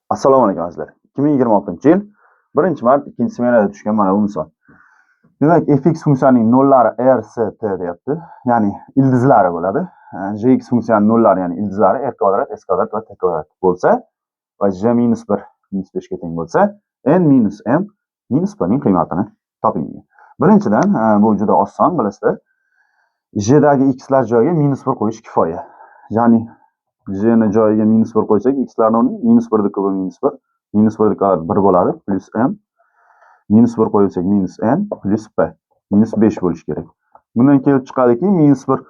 Assalomu alaykum, azizlar. 2026-yil 1-mart, ikkinchi smenada tushgan mana bu misol. Demak, fx funksiyasining nollari r, s, t deyapti. Ya'ni ildizlari bo'ladi. Gx funksiyaning nollari, ya'ni ildizlari r kvadrat, s kvadrat va t kvadrat bo'lsa va j minus 1 minus 5 ga teng bo'lsa, n minus m minus p ning qiymatini toping degan. Birinchidan, bu juda oson, bilasizlar. Jdagi xlar joyiga minus 1 qo'yish kifoya. Ya'ni j ni joyiga minus 1 qo'ysak, xlarni o'rniga minus 1 ni kubi minus 1, minus 1 kvadrat 1 bo'ladi, plyus m, minus 1 qo'ysak, minus n plyus p minus 5 bo'lishi kerak. Bundan kelib chiqadiki, minus 1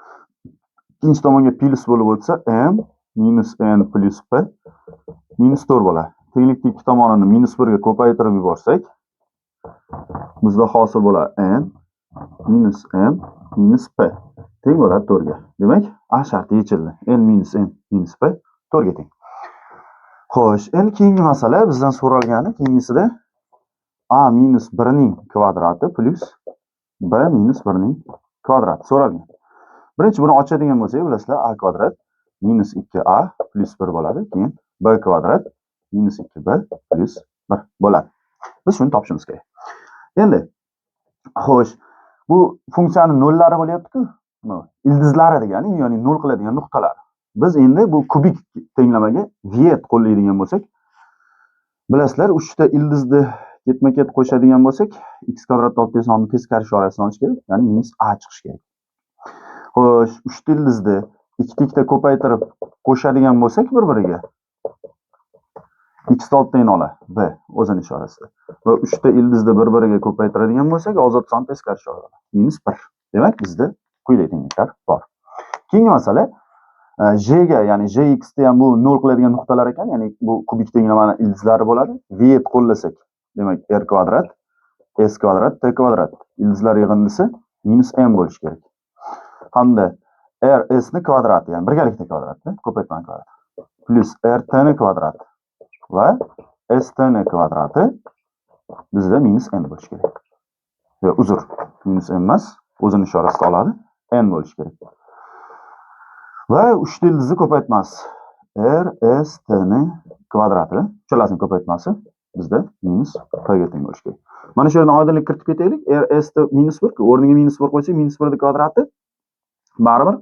ikkinchi tomonga plyus bo'lib o'tsa, m minus n plyus p minus 4 bo'ladi. Tenglikni ikki tomonini minus 1 ga ko'paytirib yuborsak, bizda hosil bo'ladi n minus m minus p teng bo'ladi 4 ga. Demak, A sharti yechildi. N minus m minus p 4 ga teng. Xo'sh, endi keyingi masala bizdan so'ralgani, keyingisida a minus 1 ning kvadrati plyus b minus 1 ning kvadrati so'ralgan. Birinchi buni ochadigan bo'lsak, bilasizlar, a kvadrat minus 2a plyus 1 bo'ladi. Keyin b kvadrat minus 2b plyus 1 bo'ladi. Biz shuni topishimiz kerak. Endi, xo'sh, bu funksiyani nollari bo'lyapti-ku. Ildizlari degani, ya'ni nol qiladigan nuqtalari. Biz endi bu kubik tenglamaga Viet qo'llaydigan bo'lsak, bilasizlar, uchta ildizni ketma-ket qo'shadigan bo'lsak, x kvadrat olti sonni teskari ishorasini olish kerak, ya'ni minus a chiqishi kerak. Xo'sh, uchta ildizni ikkita ikkita ko'paytirib qo'shadigan bo'lsak bir-biriga, x olti teng oladi, b o'zini ishorasida. Va uchta ildizni bir-biriga ko'paytiradigan bo'lsak, ozod son teskari ishora oladi. Minus 1. Demak, bizda quyidagi tengliklar bor. Keyingi masala j ga, ya'ni jx da ham bu nol qiladigan nuqtalar ekan, ya'ni bu kubik tenglamani ildizlari bo'ladi. Viet qo'llasak, demak, r kvadrat, s kvadrat, t kvadrat ildizlar yig'indisi minus m bo'lishi kerak. Hamda r s ni kvadrati, ya'ni birgalikda kvadrati, ko'paytma kvadrati, plyus r t ni kvadrati va s t ni kvadrati bizda minus n bo'lishi kerak. Yo'q, uzr, minus m emas, o'zini ishorasida oladi, n bo'lishi kerak. Va uchta ildizni ko'paytmasi r s t ni kvadrati, uchalasini ko'paytmasi bizda minus p ga teng bo'lishi kerak. Mana shu yerdan oydinlik kiritib ketaylik. R s t minus 1, o'rniga minus 1 qo'ysak, minus 1 ni kvadrati baribir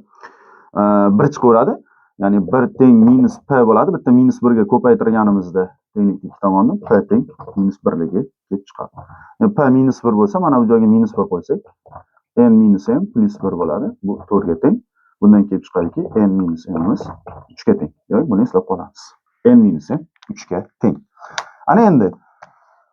1 chiqaveradi. Ya'ni 1 teng minus p bo'ladi. Bitta minus 1 ga ko'paytirganimizda tenglikni ikki tomonni p teng minus 1 ligi kelib chiqadi. P minus 1 bo'lsa, mana bu joyga minus 1 qo'ysak, n minus m plyus 1 bo'ladi. Bu 4 ga teng. Bundan kelib chiqadiki, n minus m'imiz 3 ga teng. Demak, buni eslab qolamiz. N minus m 3 ga teng. Ana endi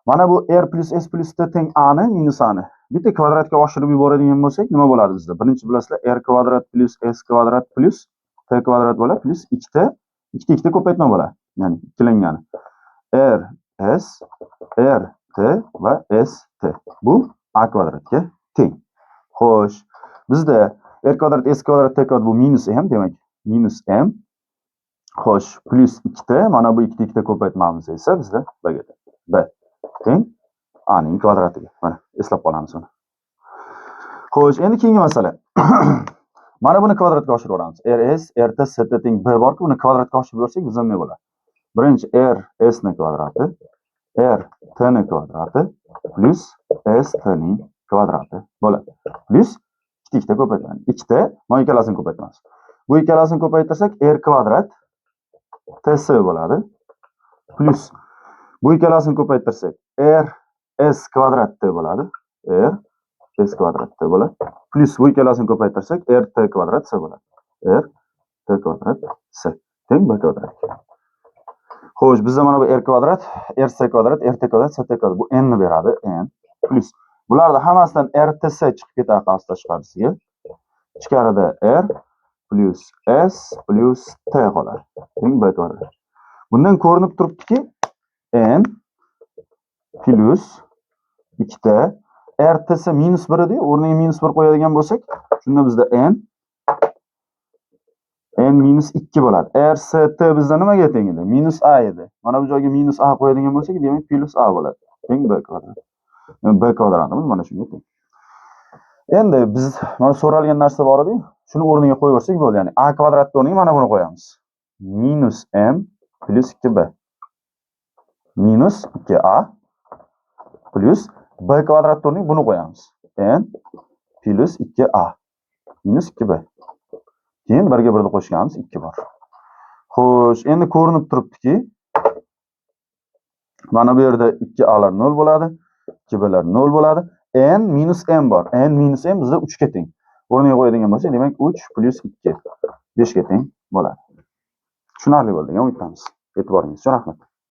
mana bu r plyus s plyus t teng a ni, minus a ni bitta kvadratga oshirib yuboradigan bo'lsak, nima bo'ladi bizda? Birinchi, bilasizlar, r kvadrat plyus s kvadrat plyus t kvadrat bo'ladi, plyus ikkita ikkita ikkita ko'paytma bo'ladi. Ya'ni ikkilangani. R s r t va s t. Bu a kvadratga teng. Xo'sh, bizda r kvadrat s kvadrat t kvadrat bu minus m, demak, minus m. Xo'sh, plyus ikkita, mana bu ikkita ikkita ko'paytmamiz esa bizda b ga teng. B teng a ning kvadratiga. Mana, eslab qolamiz uni. Xo'sh, endi keyingi masala. Mana buni kvadratga oshirib yuboramiz. Rs, rt, st teng b borku, buni kvadratga oshirib yuborsak, bizda nima bo'ladi? Birinchi r s ni kvadrati, r t ni kvadrati plyus s t ning kvadrati bo'ladi. Plyus ikkita ikkita ko'paytiramiz. Ikkita, mana ikkalasini ko'paytiramiz. Bu ikkalasini ko'paytirsak, r kvadrat ts bo'ladi. Plyus bu ikkalasini ko'paytirsak, r s kvadrat t bo'ladi. R s kvadrat t bo'ladi. Plyus bu ikkalasini ko'paytirsak, r t kvadrat s bo'ladi. R t kvadrat s teng b kvadrat. Xo'sh, bizda mana bu r kvadrat, r s kvadrat, r t kvadrat, s t kvadrat, bu n ni beradi, n plyus bularni hammasidan r t s chiqib ketadi qavs tashqarisiga. Ichkarida r plyus s plyus t qoladi. Teng b kvadrat. Bundan ko'rinib turibdiki, n plyus ikkita r t s minus 1 edi, o'rniga minus 1 qo'yadigan bo'lsak, shunda bizda n n minus 2 bo'ladi. R s t bizda nimaga teng edi? Minus a edi. Mana bu joyga minus a qo'yadigan bo'lsak, demak, plyus a bo'ladi. Teng b kvadrat. B kvadratimiz mana shunga teng. Endi biz mana so'ralgan narsa bor edi, shuni o'rniga qo'yaversak bo'ldi. Ya'ni a kvadratni o'rniga mana buni qo'yamiz. Minus m plyus 2b. Minus 2a plyus b kvadrat o'rniga buni qo'yamiz. N plyus 2a minus 2b. Keyin birga birni qo'shganmiz, 2 bor. Xo'sh, endi ko'rinib turibdiki, mana bu yerda 2a'lar 0 bo'ladi, 2b'lar 0 bo'ladi. N minus m bor. N minus m bizda 3 ga teng. O'rniga qo'yadigan bo'lsak, demak 3 plyus 2 5 ga teng bo'ladi. Tushunarli bo'ldi degan umiddamiz. E'tiboringiz uchun rahmat.